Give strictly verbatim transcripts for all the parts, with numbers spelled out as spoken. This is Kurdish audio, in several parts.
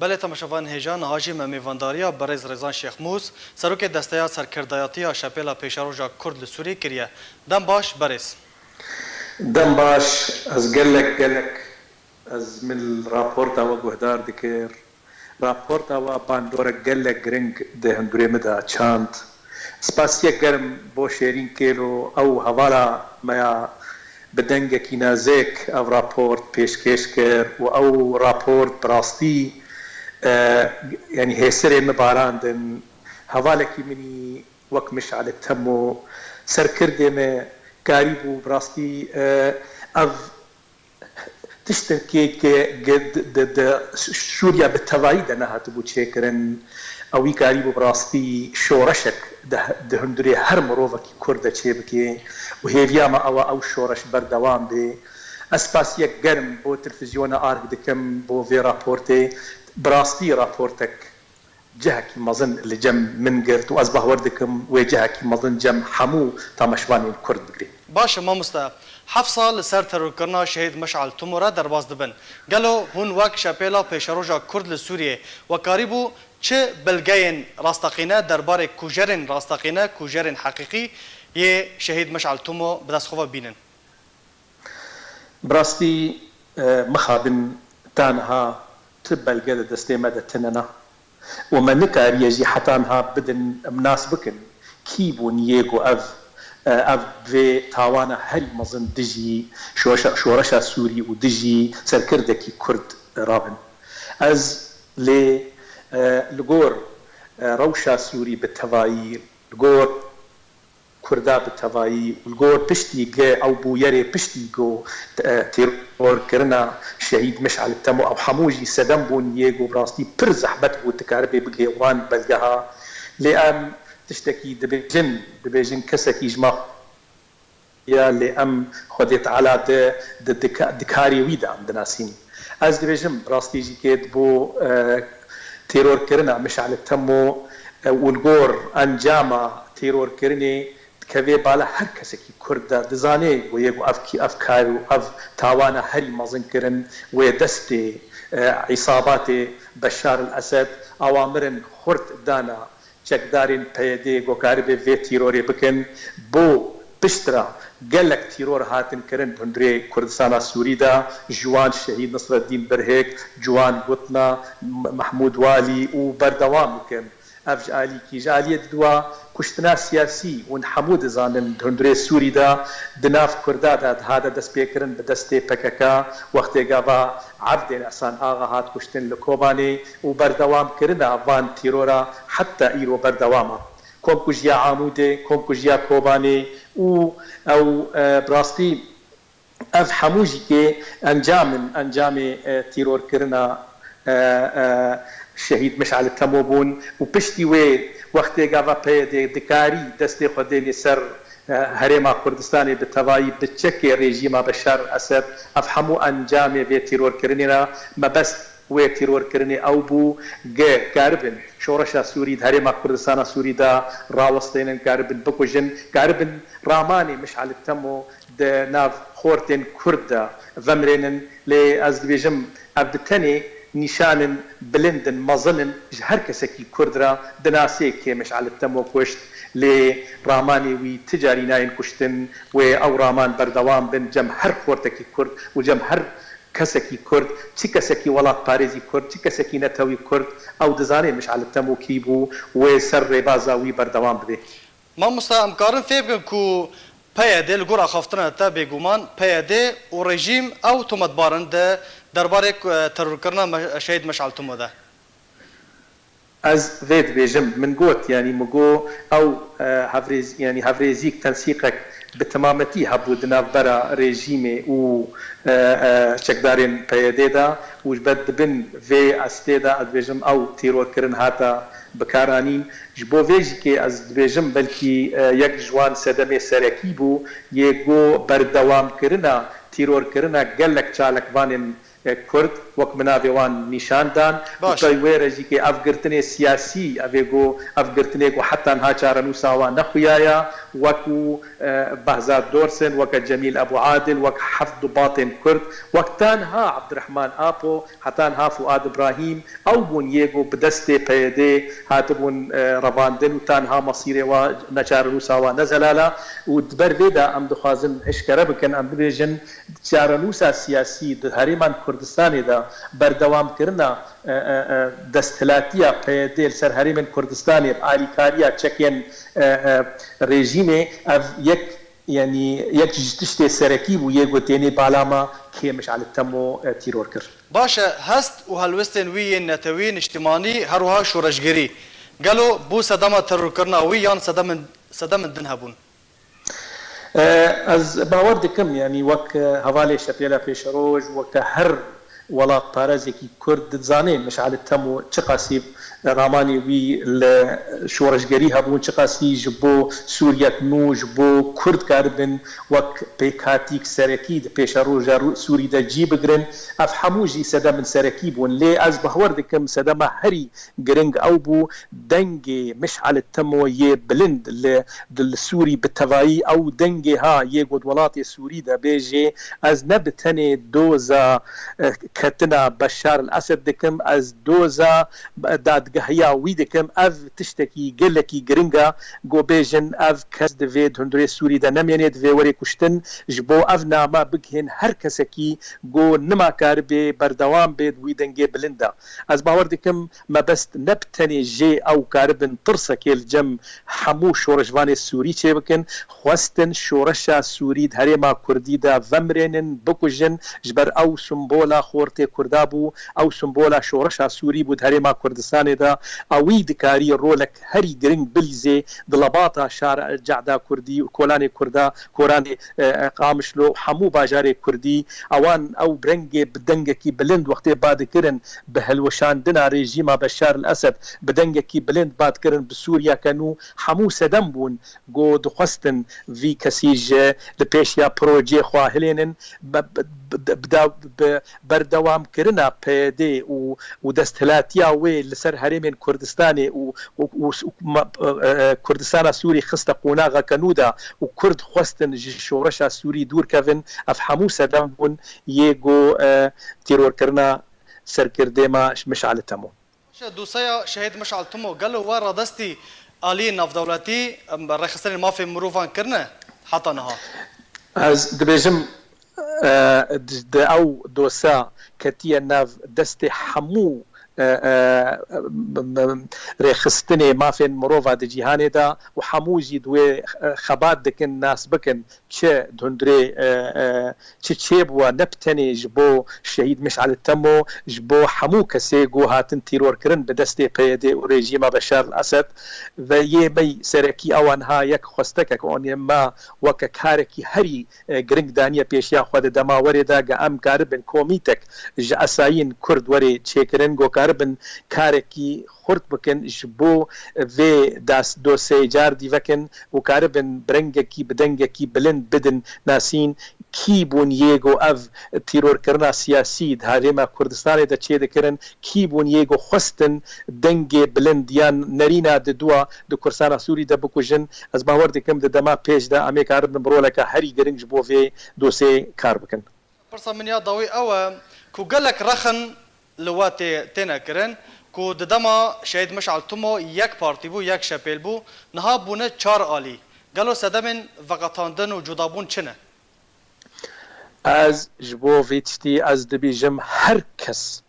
Belê temaşevanên hêja, niha jî me mêvandariya berêz Rêzan Şêxmûs, serokê Desteya Serkirdayatiya Şepêla Pêşeroja Kurd li Sûriyê kiriye. Dem baş berêz. Dem baş, ez gelek gelek, ez min raporta we guhdar dikir. Raporta we bandorek gelek giring di hundirê min de çand. Spasiyek germ bo Şêrîn Kêlo, ew hevala me ya bi dengekî nazik ev raport pêşkêş kir û ew raport bi rastî, e, yanî hêsirê min barandin. Hevalekî min î wek Mişalê Temo, serkirdê me, karîbû bi rastî, e, ev tiştekê ke, ke di, di, di Sûriya bi tevayî de nehatibû çêkirin, ewî karîbû bi rastî şoreşek di, di hundirê her mirovekî Kurd de çêbike û hêviya me ew e ew şoreş berdewam bê. Ez spasiyek germ bo televîzyona Ark dikim bo vê raportê. Bi rastî raportek cihekî mezin li cem min girt û ez bawer dikim wê cihekî mezin cem hemû tamaşevanên Kurd bigre. Baş e mamoste, heft sal li ser terorkirina Şehîd Meşal Tumo re derbas dibin. Gelo hûn wek Şepêla Pêşeroja Kurd li Sûriyê we karîbû çi belgeyên rasteqîne derbarê kujerên rasteqîne, kujerên heqîqî yê Şehîd Meşal Tumo bi dest xwe ve bînin? Bi rastî, e, mixabin ta niha ti belge di destê me de tine ne û me nikariye jî heta niha bidin em nas bikin kî bûn yê ku ev, e, ev vê tawana herî mezin dijî şoşa-, şoreşa Sûrî û dijî serkirdekî Kurd rabin. Ez lê, e, li gor, e, rewşa Sûrî bi tevayî, li gor Kurda bi tevayî û li gor piştî gi ew bûyerê piştî ku, e, terorkirina Şehîd Mişal Temo ew hemû jî sedem bûn yê ku bi rastî pir zehmet bû tu karibê bigihê wan belgeha. Lê em tiştekî dibêjin, dibêjin kesekî ji ma ya lê em Xwedê Teala di, di, di, di karê wî de em dinasîn. Ez dibêjim, bi rastî jî kê di bo, e, terorkirina Mişal Temo, e, û li gor encama terorkirinê dikeve bala her kesekî Kurd de. Dizanê ku yê ku ev kî, ev kar û ev tawana herî mezin kirin, wê destê, e, îsabatê Beşar el Esed awamirin xurt dana çekdarên P Y D ku karibe vê tîrorê bikin. Bo piştre gelek tîror hatin kirin di hundirê Kurdistana Sûrî de, ji wan Şehîd Nisreddîn Birhik, Ciwan Gutna, M-, Mehmûd Walî û berdewam dikin. Ev ji alîkî, ji aliyê diduwa kuştina siyasî hûn hemû dizanin di hundirê Sûrî de di nav Kurda de dihate destpêkirin bi destê P K K, wextê gava Evdên Ehsan Axa hat kuştin li Kobanê û berdewamkirina van tîrora heta îro berdewam e. Komkujiya Amûdê, komkujiya Kobanê û ew, e, bi rastî ev hemû jî kê encam in, encamê, e, tîrorkirina, e, e, Şehîd Mişal Temo bûn û piştî wê wextê gava P Y D dikarî destê xwe dênê ser, e, Herêma Kurdistanê bi tevayî bi çekê rejîma Beşar Esed, ev hemû encamê vê tîrorkirinê ne. Mebest wê tîrorkirinê ew bû, ge karibin şoreşa Sûrî di Herêma Kurdistana Sûrî de rawestênin, karibin bikujin, karibin ramanê Mişal Temo di nav xortên Kurd de vemirênin. Lê ez dibêjim, ev di tenê nîşanin bilind in, mezin in ji her kesekî Kurd re, dinasê kê Mişal Temo kuşt, lê ramanê wî ti carî nayên kuştin, wê ew raman berdewam bin cem her xortekî Kurd û cem her kesekî Kurd, çi kesekî welatparêzî Kurd, çi kesekî netewî Kurd, ew dizane Mişal Temo kî bû, wê ser rêbaza wî berdewam bibe. Mamosta, em karin fêm bikin ku P Y D li gor axaftina te bêguman P Y D û rejîm ew tometbar in di derbarê, e, terorkirina Me-, Şehîd Meşal Tumo de. Ez vê dibêjim, min got, yanî min got, ew, e, hevrêz-, yanî hevrêzîk, tensîqek bi temametî hebû di navbera rejîmê û, e, e, çekdarên P Y D de û ji ber di bin vê astê de, ez dibêjim, ew tîrorkirin hate bikaranîn. Ji bo vê jî kê ez dibêjim, belkî, e, yek ji wan sedemê serekî bû, yê ku berdewamkirina tîrorkirina gelek çalakvanên, e, Kurd, Wek min navê wan nîşan dan û Baş. Pey wê re jî kê ev girtinê siyasî, ev ê ku ev girtinê ku heta niha çarenûsa wan nexuyaye, wekû, e, Behzad Dorsen, weke Cemîl Ebû Adil, wek heft dubatên Kurd, wek ta niha Ebdirehman Apo, heta niha Fuad Ibrahîm, ew bûn yê ku bi destê P Y D'ê hatibûn, e, revandin û ta niha mesîrê wa neçarenûsa wa nezelala û di ber vê de em dixwazin eşkere bikin, em bibêjin, çarenûsa siyasî di herêman Kurdistanê de berdewamkirina, e, e, e, desthilatiya P Y D li ser herêmên Kurdistanê bi alîkariya çekên, e, e, rejîmê, ev yek, yanî yek ji tiştê serekî bû yê ku tênê balama kê Mişal Temo, e, tîror kir. Baş e, hest û helwestên wî yên netewî, niştimanî, her wiha şoreşgerî, gelo bû sedema terorkirina wî yan sedemên, sedemên din hebûn? E, ez bawer dikim, yanî wek, e, hevalê Şepêla Pêşeroj, weke her welatparezekî Kurd dizanê Mişal Temo çiqasî ramanê wî li şoreşgerî hebûn, çiqasî ji bo Sûriyek nû, ji bo Kurd karibin wek pêkhatîk serekî di pêşeroja Rû-, Sûrî de cî bigirin. Ev hemû jî sedemên serekî bûn. Lê ez bawer dikim sedema herî giring ew bû, dengê Mişal Temo yê bilind li, li Sûrî bi tevayî ew dengê ha yê got welatê Sûrî de bêjê, ez ne bi tenê doza, eh, ketina Beşar el Esed dikim, ez doza dadgehiya wî dikim. Ev tiştekî gelekî giring e, ku bêjin ev kes divê di hundirê Sûrî de nemênê, divê werê kuştin. Ji bo ev nama bigihên her kesekî ku nima karibê berdewam bê di wî dengê bilind de. Ez bawer dikim, mebest ne bi tenê jê ew karibin tirsekê li cem hemû şoreşvanê Sûrî çêbikin, xwestin şoreşa Sûrî di herêma Kurdî de vemirênin, bikujin, ji ber ew simbola xortê Kurda bû, ew simbola şoreşa Sûrî bû di herêma Kurdistanê de, ewî dikarî rolek herî giring bilîzê di lebata şar Cehda Kurdî û kolanê Kurda, koranê, e, e, Qamişlo û hemû bajarê Kurdî, ewan ew rengê bi dengekî bilind wextê badikirin, bi hilweşandina rejîma Beşar el Esed bi dengekî bilind bad kirin bi Sûriyeke nû, hemû sedem bûn ku dixwestin vî kesî ji li pêşiya projeyê xwe hilênin, bi, bi, bi, bi, bi berdewamkirina P Y D û, û desthilatiya wê li ser herêmên Kurdistanê û, û, û, û ma, e, e, Kurdistana Sûrî xiste qonaxeke nû de û Kurd xwestin ji şoreşa Sûrî dûr kevin, ev hemû sedem bûn yê ku, e, tîrorkirina serkirdê me Mişal Temo. Baş e, doseya Şehîd Mişal Timo, gelo we radestî aliyê navdewletî, em, rêxistinên mafê mirovan kirine heta niha? Ez dibêjim, e, di, di ew dosa ketiye nav destê hemû, e, e, m-, m-, rêxistinê mafên mirova di cîhanê de û hemû jî di wê, e, xebat dikin, nas bikin. Çi di hundirê, e, e, çi çêbûwa, ne bi tenê ji bo Şehîd Mişal Temo, ji bo hemû kesê ku hatin tîrorkirin bi destê P Y D û rejîma Beşar el Esed ve yê mey serekî ewa niha yek xwestekek onê me weke karekî herî, e, giring daniye pêşiya xwe di dema werê de, ge em karibin komîtek ji esayîn Kurd werê çêkirin, go karibin karekî xurt bikin ji bo vê das-, doseyê car dî vekin û karibin bi rengekî, bi dengekî bilind bidin nasîn, kî bûn yê ku ev tîrorkirina siyasî di herêma Kurdistanê de çêdikirin, kî bûn yê ku xwestin dengê bilind yan nerîna di dua di Kurdistana Sûrî de bikujin. Ez bawer dikim di dema pêş de em ê karibin bi roleke herî giring ji bo vê doseyê kar bikin. Pirsa min ya dawî ew e ku gelek rexin li we tê, têne kirin ku di dema Şehîd Mişal Timo yek partî bû, yek şepêl bû, niha bûne çar alî. Gelo sedemên veqetandin û cudabûn çi ne? Ez ji bo vê tiştî ez dibêjim, her kes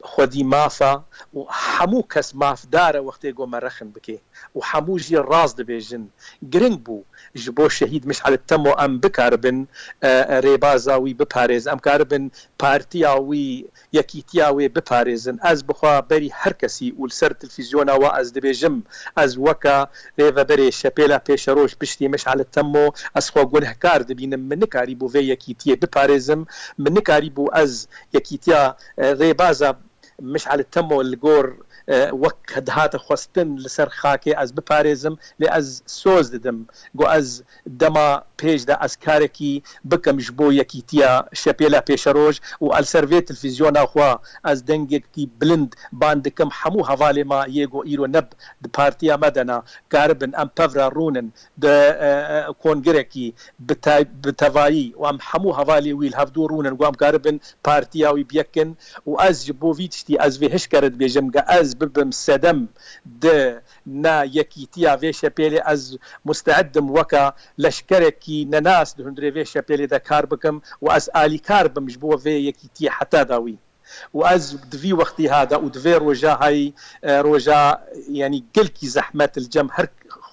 xwedî maf e û hemû kes mafdar e wextê ku me rexin bike û hemû jî rast dibêjin. Giring bû ji bo Şehîd Mişal Temo em bikaribin, e, e, rêbaza wî biparêzin, em karibin partiya wî, yekîtiya wê biparêzin. Ez bi xwe berî her kesî û li ser televîzyona we ez dibêjim, ez weke rêveberê Şepêla Pêşeroj piştî Mişal Temo, ez xwe gunehkar dibînim. Min nikarîbû vê yekîtiyê biparêzim. Min nikarîbû ez yekîtiya, e, rêbaza Mişal Temo li gor, e, wek dihate xwestin li ser xakê ez biparêzim, lê ez soz didim ku ez dema pêş de ez karekî bikim ji bo yekîtiya Şepêla Pêşeroj û el ser vê televîzyona xwe ez dengekî bilind ban dikim hemû hevalê me yê ku îro ne di partiya me de ne, karibin em pevra rûnin di, e, e, kongirekî bi te-, bi tevayî û em hemû hevalê wî li hevdû rûnin ku em karibin partiya wî bi yek kin û ez ji bo vî tiştî ez vê hişkere dibêjim, ge ez bibim sedem di ne yekîtiya vê şepêlê, ez musteed im weka leşkerekî nenas di hundirê vê şepêlê de kar bikim û ez alîkar bim ji bo vê yekîtiyê heta dawî. Û ez di vî wextî ha de û di vê roja hay, e, roja, yanî gelkî zehmet li cem her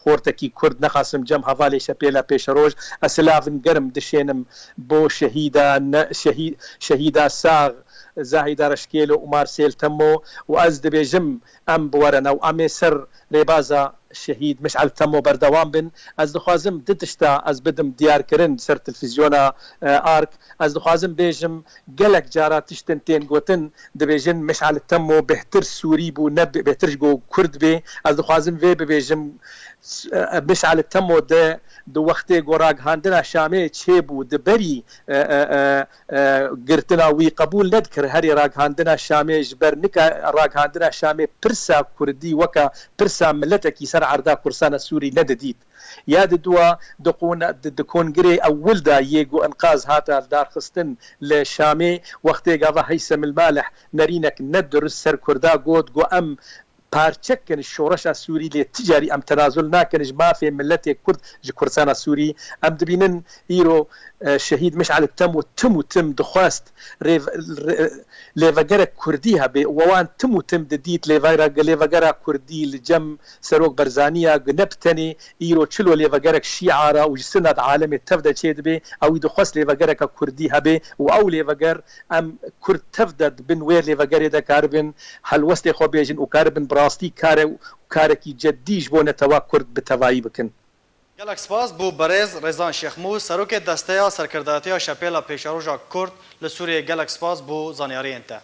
xortekî Kurd, nexasim cem hevalê Şepêla Pêşeroj, ez silavin germ dişênim bo şehîda ne-, şehî-, şehîda sax Zahîda Reşkêlo û Marsêl Temo û ez dibêjim em biwerin ew em ê ser rêbaza şehîd Mişal Temo berdewam bin. Ez dixwazim di tişta ez bidim diyarkirin ser televîzyona, e, Ark. Ez dixwazim bêjim gelek cara tiştin tên gotin, dibêjin Mişal Temo bêhtir Sûrî bû, ne bê-, bêhtir ji go Kurd bê. Ez dixwazim vê bibêjim, s-, e, Mişal Temo de di wextê ku ragihandina Şamê çêbû, di berî, e, e, e, e, girtina wî qebûl nedikir. Herî ragihandina Şamê ji ber nika ragihandina Şamê pirsa Kurdî weka pirsa miletekî ser erda Kurdistana Sûrî nedidît. Ya di dua di qûna-, di, di kongirê ewil de yê ku enqaz hate darxistin li Şamê, wextê gava Heysem el Malih nerînek nedurist ser Kurda got, got, em parçe kin ji şoreşa Sûrî, lê ti carî em tenazul nakin ji mafê miletê Kurd ji Kurdistana Sûrî. Em dibînin îro, e, şehîd Mişal Temo tim û tim dixwest rê-, rê-, lêvegerek Kurdî hebe û wan tim û tim didît lêvera-, lêvegera Kurdî li cem Serok Berzaniya, ne bi tenê îro çilo lêvegerek şîara û ji sina di alemê tev de çêdibe, ew wî dixwest lêvegereka Kurdî hebe û ew lêveger em Kurd tev de di bin wê lêvegerê de karibin helwestê xwe bêjin û karibin bi rastî kare û karekî ceddî ji bo netewa Kurd bi tevayî bikin. Gelek spas bo berêz Rêzan Şêxmûs, serokê Desteya Serkirdatiya Şepêla Pêşeroja Kurd li Sûriyê. Gelek spas bo zanyariyên te.